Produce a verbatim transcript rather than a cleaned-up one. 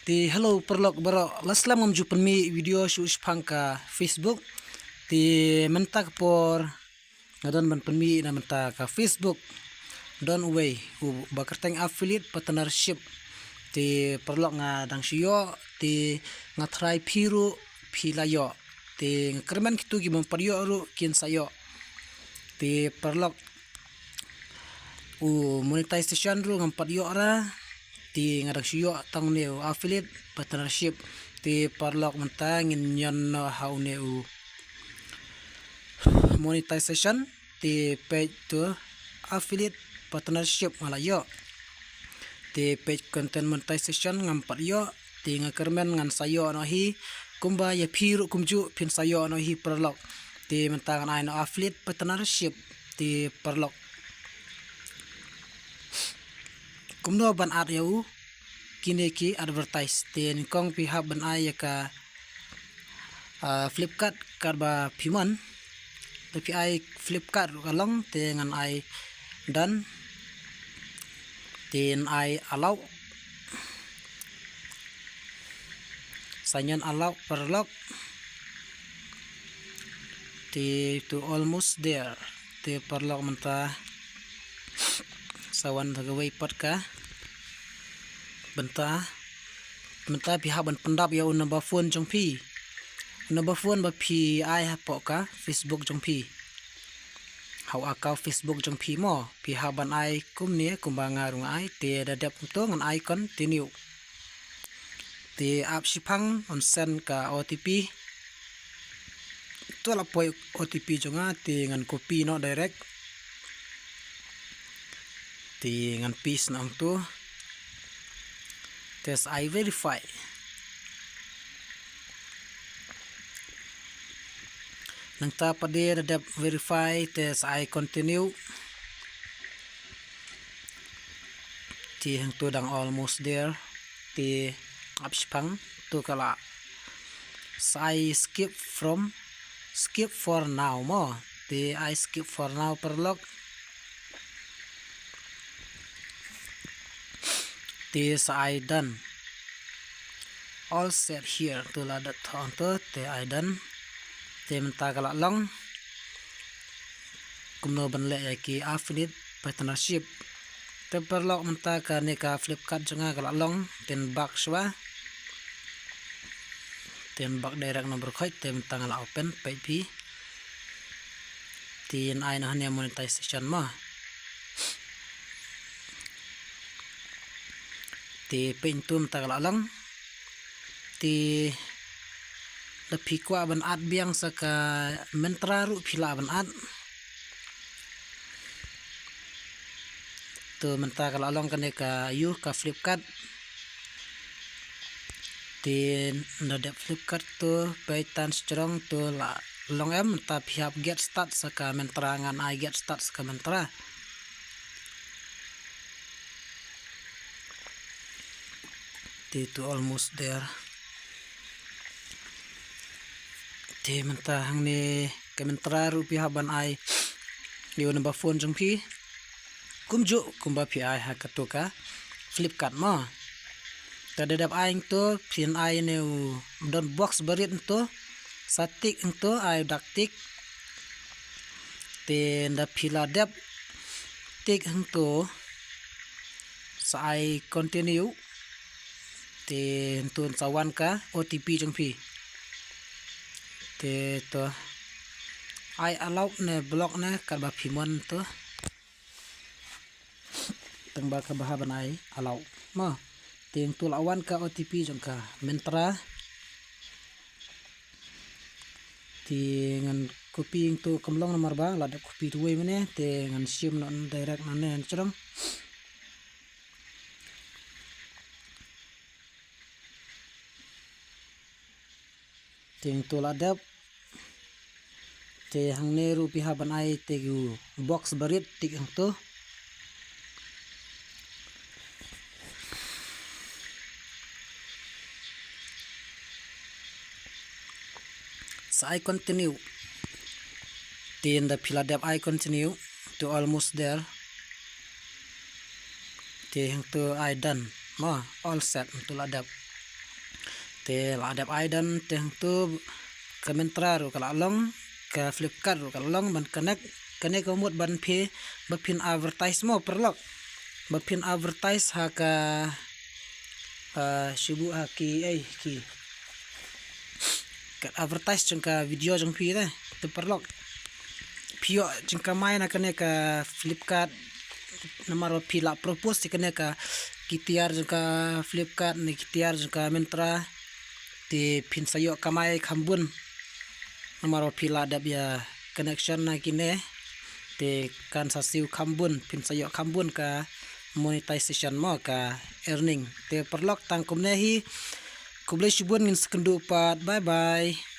Te hello paralok baroh, la slem ngam ju pynmih video shuh shaphang ka Facebook. Te mynta ka por nga don ban pynmih na mynta ka Facebook don uwei uba kyrteng affiliate partnership. Te paralok nga dang shu ïoh, te nga try phi ruh phi la ïoh. Te nga kyrmen kito ki bym pat ïoh ruh kin sa ïoh. Te paralok, u monetization ruh ngam pat ïoh ra. Te nga dang shu ïoh tang ne u affiliate partnership. Te paralok mynta ngin ïa noh ha une u monetization. Te peit to affiliate partnership nga la ïoh. Te peit content monetization ngam pat ïoh. Te nga kyrmen ngan sa ïoh noh hi. Kumba ïa phi ruh kumjuh phin sa ïoh noh hi paralok. Te mynta ngan ai noh affiliate partnership. Te paralok, kumno ban add ïa u kine ki advertise? Te nyngkong phi hap ban ai ïa ka, ah, Flipkart katba phi mon. Te phi ai Flipkart ruh ka long, te ngan ai done. Te ngan ai allow. Sa ngan allow paralok. Te to almost there. Te paralok mynta sa wan da kawei pat ka bynta. Mynta phi hap ban pyndap ïa u number phone jong phi. U number phone ba phi ai hapoh ka Facebook jong phi. Ha u account Facebook jong phi mo, phi hap ban ai kumne kumba nga ruh nga ai. Te da dep kumto ngan ai continue. Te ap shiphang un send ka O T P. To la poi O T P jong nga, te ngan copy noh direct. Te ngan paste noh hangto. Te sa ai verify. Nangta pat de da dep verify, te sa ai continue. Te hangto dang almost there. Te ap shiphang to ka la. Sa ai skip from, skip for now mo. Te ai skip for now paralok. Te sa ai done. All set here. To la dep thoh hangto, te ai done. Te mynta ka la long kumno ban leh ïa ki affiliate partnership. Te paralok mynta kane ka Flipkart jong nga ka la long, te ngan back shuwa. Te ngan back direct na bor khoit, te mynta nga la open, peit phi. Te ngan ai noh hangne monetization mo. Te peit to mynta ka la long. Te lada phi kwah ban add biang sa ka Myntra ruh phi lah ban add. To mynta ka la long kane ka ïa ka Flipkart. Te da dep Flipkart to peit tang shajrong to la long em, mynta phi hap get start sa ka Myntra, ngan ai get start sa ka Myntra. Te to almost there. Te mynta hangne ka Myntra ruh phi hap ban ai ïa u number phone jong phi. Kumjuh kumba phi ai ha kato ka Flipkart mo. Te da dep ai hangto phin ai ne u don box barit hangto. Sa tick hangto, ai dak tick. Te da phi la dep tick hangto sa ai continue. Te hangto sa wan ka O T P jong phi. Te to ai allow ne block ne katba phi mon to. Tang ba ka bha ban ai allow mo. Te hangto la wan ka O T P jong ka Myntra. Te ngan copy hangto, kam long namar ba la dep copy tu wei mane, te ngan shim noh direct nangne shajrong. Te hangto la dep. Te hangne ruh phi hap ban ai te u box barit tick hangto. Sa ai continue. Te ynda phi la dep ai continue to almost there. Te hangto ai done mo, all set, hangto la dep. Te la dep ai don te hangtu ka Myntra ruh ka la long, ka Flipkart ruh ka la long ban connect. Kane ka mut ban phi, ba phin advertise mo paralok. Ba phin advertise ha ka, ah, shibu ha ki, ei, ki. Ka advertise jong ka video jong phi te, te paralok. Phi ïoh jingkamai na kane ka Flipkart, namar ba phi la propose ïa kane ka, ki tiar jong ka Flipkart ne ki tiar jong ka Myntra. Te phin sa ïoh kamai kham bun. Namar ba phi la dep ïa connection na kine. Te kan sa siew kham bun, phin sa ïoh kham bun ka monetization mo, ka earning. Te paralok, tang kumne hi. Khublei shibun, ngin sa ïakynduh pat. Bye bye.